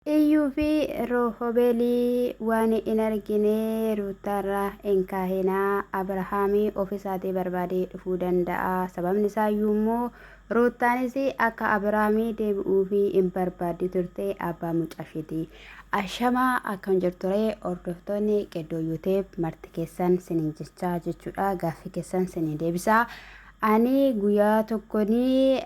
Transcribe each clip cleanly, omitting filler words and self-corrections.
Iyyuu fi Roohobeeli waan hin argine Ruuttaarra hin kaahinaa. Abrahaami ofisaatii barbaadee dhufuu danda'a. Sababni isaayyuu immoo Ruuttaanis akka Abrahaami deebi'uufi hin barbaaddi turte abbaa mucaashiiti. Ashamaa akkam jirture hordoftoonni Qeddoo YouTube marti keessan sinin jechaa jechuudha. Gaaffii keessan sinin deebisaa. Ani guyyaa tokkoni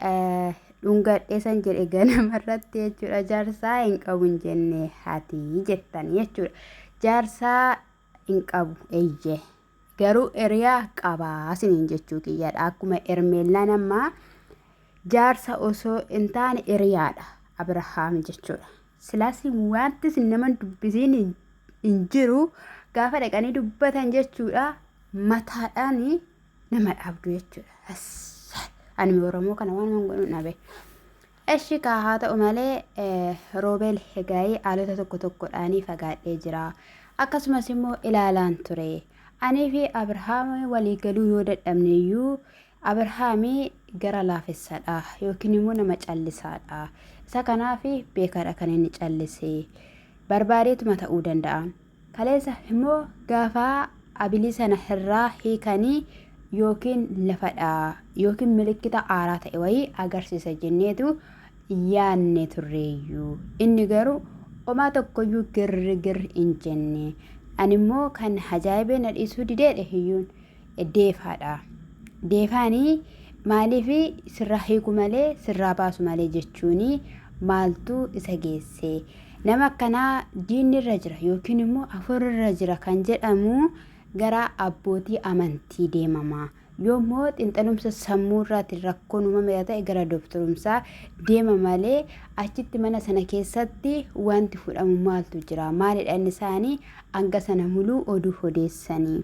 dhungadhe san jedhe ganama irratti jechuudha. Jaarsaa hin qabu hin jenne hati jettan jechuudha. Jaarsaa hin qabu eeyye, garuu hiriyaa qabaa siniin jechuu kiyyadha. Akkuma Ermeellaan ammaa jaarsa osoo hin taane hiriyaadha Abrahaam jechuudha. Silaas wanti isin nama dubbisiin hin jiru, gaafa dhaqanii dubbatan jechuudha, mataadhaan nama dhaabdu jechuudha. Ani Oromoo kana waan godhu dhabe. Eshi kaa, haa ta'u malee Roobeel egaa'ee haalota tokko tokkodhaanii fagaadhee jira. Akkasumas immoo ilaalaan ture. Anii fi Abrahaam walii galuu yoo dadhabne iyyuu Abrahaami gara laafessadha yookiin immoo nama callisaadha. Isa kanaaf beekaadha kan inni callise. Barbaadeetuma ta'uu danda'a. Kaleessa immoo gaafa abilii sana irraa hiikanii yookiin lafadha yookiin milikkita aaraa ta'e wayii agarsiisa jenneetu yaanne turreeyyuu. Inni garuu homaa tokkoyyuu girri girri hin jenne. Ani immoo kan ajaa'ibee na dhiisuu dideedha hiyyuun deefaadha. Deefaanii maaliif sirraa hiiku malee sirraa baasu malee jechuuni maaltu isa geesse? Nama akkanaa diinni irra jira yookiin immoo hafuurri irra jira kan jedhamu gara abbootii amantii deemama. Yoommoo xinxalumsa sammuu irraatiin rakkoon uumame ta'e gara doktorumsaa deema malee achitti mana sana keessatti wanti fudhamu maaltu jira? Maalidha inni isaanii hanga sana muluu oduu odeessanii?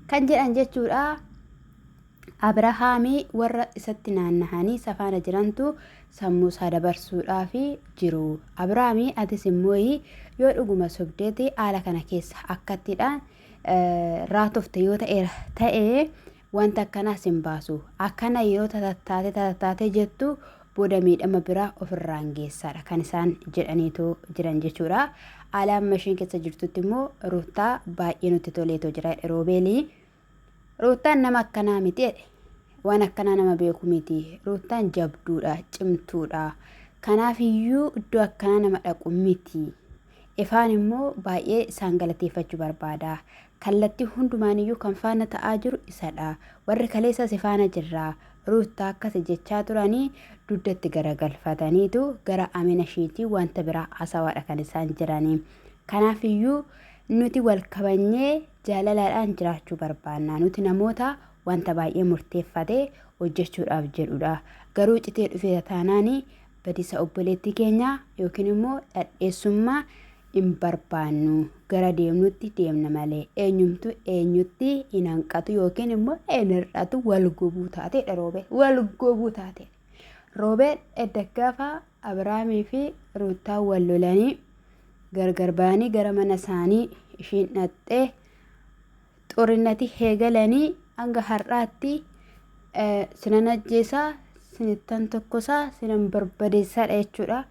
Kan jedhan jechuudha. Abrahaamii warra isatti naannahanii isa faana jirantu sammuu isaa dabarsuudhaaf jiru. Abrahaamii, atis immoo yoo dhuguma sobdeeti haala kana keessa akkattidhaan raatofte yoo ta'e wanta akkanaas hin baasu. Akkana yeroo tatattaatee tatattaatee jettu booda miidhama biraa ofirraan geessaadha kan isaan jedhaniitu jiran jechuudha. Haala amma isheen keessa jirtutti immoo Ruuttaa baay'ee nutti toleetu jira Roobeelii. Ruuttaan nama akkanaa miti jedhe. Waan akkanaa nama beeku miti. Ruuttaan jabduudha, cimtuudha. Kanaaf iyyuu iddoo akkanaa nama dhaqu miti. Ifaan immoo baay'ee isaan galateeffachuu barbaada. Kallattii hundumaan iyyuu kan faana ta'aa jiru isadha. Warri kaleessas ifaana jirra. Ruuttaa akkasi jechaa turanii dugdatti garagalfataniitu gara amina ishiitii wanta biraa hasawaadha kan isaan jiranii. Kanaaf iyyuu nuti wal kabanyee jaalalaadhaan jiraachuu barbaanna. Nuti namoota wanta baay'ee murteeffate hojjechuudhaaf jedhudha. Garuu citee dhufeera taanaan badisa obboleettii keenyaa yookiin immoo dhadheessummaa hin barbaannu. Gara deemnutti deemna malee eenyumtu eenyutti hin hanqatu yookiin immoo hin hir'atu, wal gubuu taateedha Roobee. Wal gubuu taatee. Roobeen edda gaafa Abiraamii fi Ruuttaan wal lolanii gargar ba'anii gara mana isaanii ishiin dhaxxee xurinnati heegalanii hanga har'aatti sinan ajjeesaa, sinittan tokkosaa, sinan barbadeessaadha jechuudha.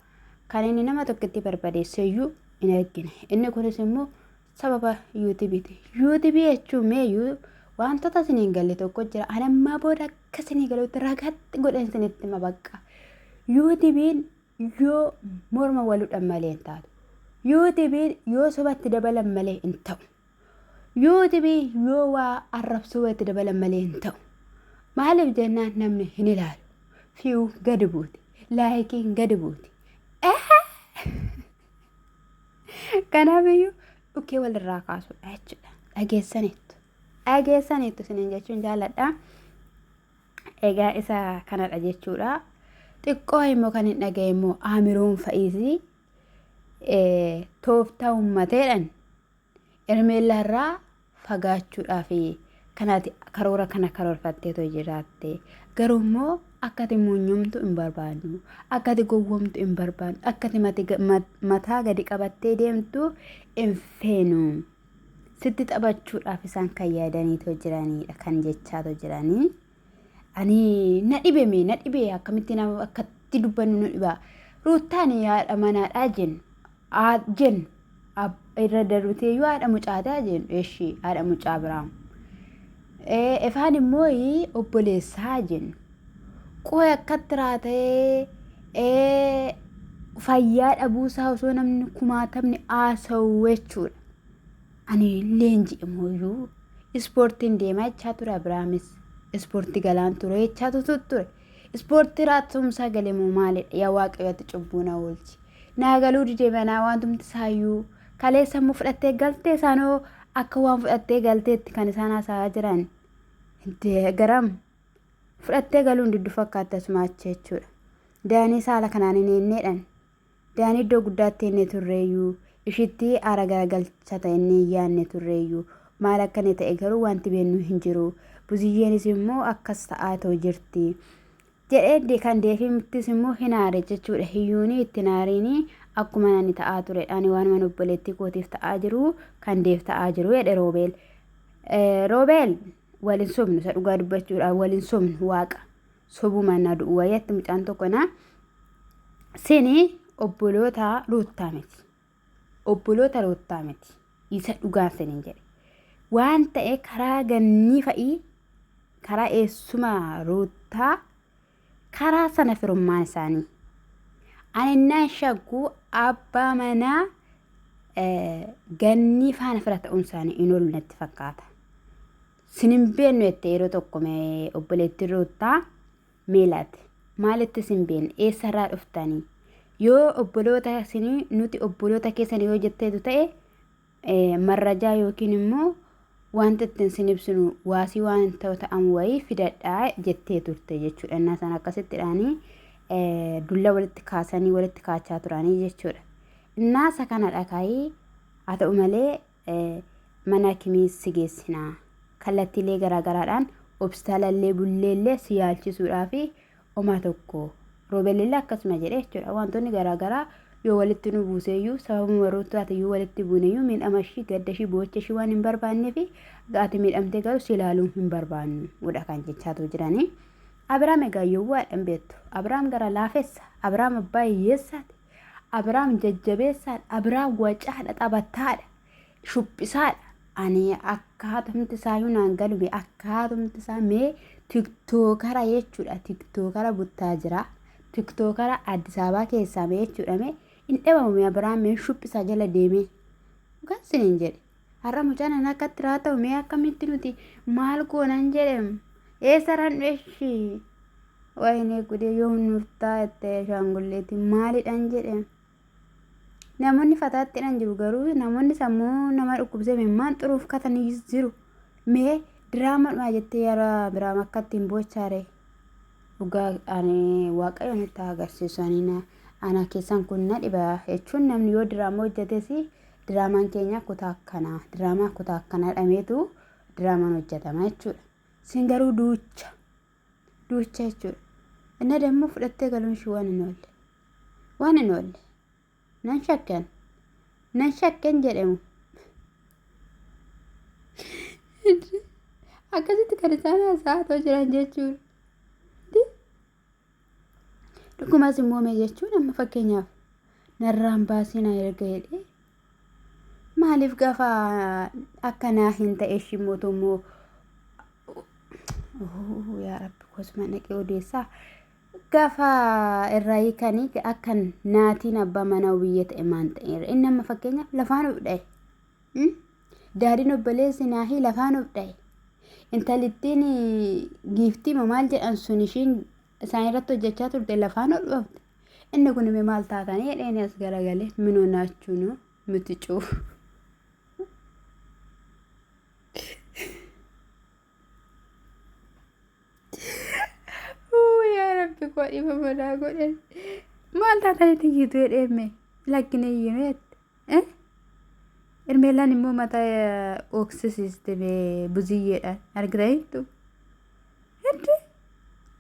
Kan inni nama tokkotti barbadeesse iyyuu hin argine. Inni kunis immoo sababa yuutuubiiti. Yuutuubii jechuun meeyyuu wantoota isiniin galle tokko jira. Ani ammaa booda akka isinii galutti ragatti godhan isinitti hima bakka. Yuutuubiin yoo morma waludhan malee hin taatu. Yuutuubiin yoo sobatti dabalan malee hin ta'u. Yuutuubii yoo waa arrabsuu itti dabalan malee hin ta'u. Maaliif jennaan namni hin ilaalu. Fiiwuu gadi buuti. Laayikiin gadi buuti. Kanaaf iyyuu dhukkee walirraa kaasuudha jechuudha. Dhageessaniittu. Dhageessaniittu isiniin jechuun jaalladha. Egaa isa kanadha jechuudha. Xiqqoo immoo kan hin dhagaye immoo Amiroon fa'iisii tooftaa uummateedhaan Hermeellaarraa fagaachuudhaaf kanaati karoora kana karoorfatteetoo jiraatte. Garuu immoo akka ati muunyomtu hin barbaadnu. Akka ati gowwoomtu hin barbaadnu. Akka ati mataa gadi qabattee deemtu hin feenu. Sitti taphachuudhaaf isaan kan yaadaniitoo jiraniidha kan jechaatoo jiranii. Ani na dhibe, mee na dhibe, akkamitti nama akkatti dubbannu nu dhiba. Ruuttaan haadha manaadhaa jennu. Haa jennu irra darbuteeyyuu haadha mucaati haa jennu eshi haadha mucaa Abiraam. Efaan immoo obboleessa haa jennu. Qoy akkatti raata'ee fayyaa dhabuusaa osoo namni kumaatamni haasa'u jechuudha. Ani leenji'e mooyyuu ispoortiin deemaa jechaa ture Abiraamis ispoortii galaan ture jechaa ture. Ispoortii raattumsaa gale moo maalidha yaa waaqayyo ati cubbuu na oolchi. Naa galuu dide manaa wantumti isaayyuu kaleessa immoo fudhattee galtee isaanoo akka waan fudhattee galteetti kan isaan haasa'aa jiran. Garam fudhattee galuun diddu fakkaatti asuma achi jechuudha. Daanii saala kanaan hin eenneedhan. Daanii iddoo guddaatti enne turreeyyuu ishitti aara garagalcha ta'e inni hin yaadne turreeyyuu maal akka inni ta'e garuu wanti beennu hin jiru. Buziyyeenis immoo akkas ta'aa ta'u jirti. Jedhee kan deefimttis immoo hin aare jechuudha. Hiyyuuni itti hin aariini akkuma ani ta'aa ture. Ani waanuma obboleettii kootiif ta'aa jiru kan deef ta'aa jiru jedhe Roobeel. Roobeel wal hin sobnu isa dhugaa dubbachuudhaan wal hin sobnu waaqa sobuma na du'u wayyatti mucaan tokko na sini obboloota ruuttaa miti. Obboloota ruuttaa miti. Isa dhugaan sinin jedhe. Waan ta'e karaa gannii fa'ii karaa eessuma ruuttaa karaa sana firummaan isaanii. Ani innaan shakku abbaa manaa gannii faana fira ta'uun isaanii hin oolu natti fakkaata. Sin hin beeknu jettee yeroo tokko mee obboleettiin ruuttaa meelaat maalitti sin beekne eessarraa dhuftanii yoo obboloota isinii nuti obboloota keessan yoo jetteetu ta'e marrajaa yookiin immoo wanta ittiin sin ibsinu waasii waan ta'u ta'an wayii fidadhaa jettee turte jechuudha. Innaa isaan akkasittidhaanii dulla walitti kaasanii walitti kaachaa turanii jechuudha. Innaa isa kana dhakaayii haa ta'u malee mana hakimii si geessinaa kallattiilee garaagaraadhaan hospitaalallee bulleellee si yaalchisuudhaa fi omaa tokko roobelillee akkasuma jedhe jechuudha. Wantoonni garaagaraa yoo walitti nu buuseeyyuu sababuma ruuttaatiyyuu walitti buuneyyuu miidhama ishii gadda ishii boocha ishii waan hin barbaanneef ati miidhamtee garuu si ilaaluu hin barbaannu dha kan jechaatu jiranii. Abiraam egaa yowwaadha hin beektu. Abiraam gara laafessa. Abiraam abbaa hiyyeessaati. Abiraam jajjabeessaadha. Abiraam wacaadha taphataadha. Shubbisaadha. Ani akkaatumti isaayyuu naan galume akkaatumti isaa mee tiktookara jechuudha. Tiktookara buttaa jira. Tiktookara Addis Ababaa keessaa mee jechuudha mee hin dhabamu mee Abiraam mee shubbisaa jala deemee. Dhugaan siniin jedhe. Har'a mucaan ana akkatti raa ta'u mee akkamitti nuti maal goonan jedhem. Eessa ran dheeshii? Wayinee gudee yoom nuuf taa'ette ashaangulleetiin maalidhan jedhem. Namoonni fataatti hidhan jiru garuu namoonni sammuu nama dhukkubsee mimmaan xuruuf katanii jiru. Mee diraamadhuma jettee yara biraam akka ittiin boochaare. Dhugaa ani waaqayyo nutti haa agarsiisu ani na ana keessan kun na dhiba jechuun namni yoo diraamaa hojjetes diraamaan keenya kutaa akkanaa diraamaa kutaa akkanaa dhameetu diraamaan hojjetama jechuudha. Sin garuu duucha duucha jechuudha. Inni dammoo fudhattee galuun ishii waan hin oolle. Waan hin oolle. Nan shakken. Nan shakken jedhamu. Akkasitti kan isaan haasa'aa otoo jiran jechuudha. Dhugumas immoo mee jechuun amma fakkeenyaaf narraan baasii na erga jedhee maaliif gaafa akkanaa hin ta'e ishii mootummoo yaa rabbi kosuma dhaqee odeessaa gaafa irraa hiikanii akka naatiin abbaa manaa biyya ta'e maan ta'eera inni amma fakkeenyaaf lafaan of dha'e daadiin obboleessi naahii lafaan of dha'e intalittiin giiftii moo maal jedhan sun ishiin isaan irratti hojjechaa turte lafaan ol dhoofte inni kun mee maal taatanii jedheen as garagalee minoo naachuunuu miti cuu. Yaa rabbi koo dhiba balaa godhe. Maal taatanitti iyyitu jedhee mee lakkina iyyinu jette. Hermeellaan immoo mataa oksisiiste bee buziyyeedhaan argitaniittu. Hedde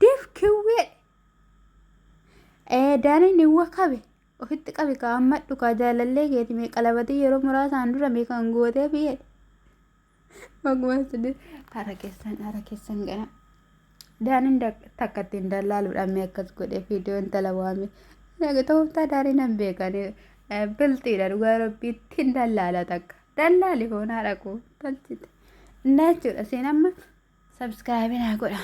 deef kiwwee. Daaniin ni wakabe ofitti qabi kaa ammadhu kaa jaalallee keeti mee qalabatii yeroo muraasaan dura mee kan gootee fi jedhe. Hara keessan hara keessan gana. Daaniin takka ittiin dallaaluudhaan mee akkas godhee viidiyoo intala waame. Tooftaa daanii nan beekani. Bilxiidha dhugaa rabbiitti hin dallaala takka. Dallaali foon haadha koo tolchite. Innaa jechuudha seen amma sabskiraabii naa godha.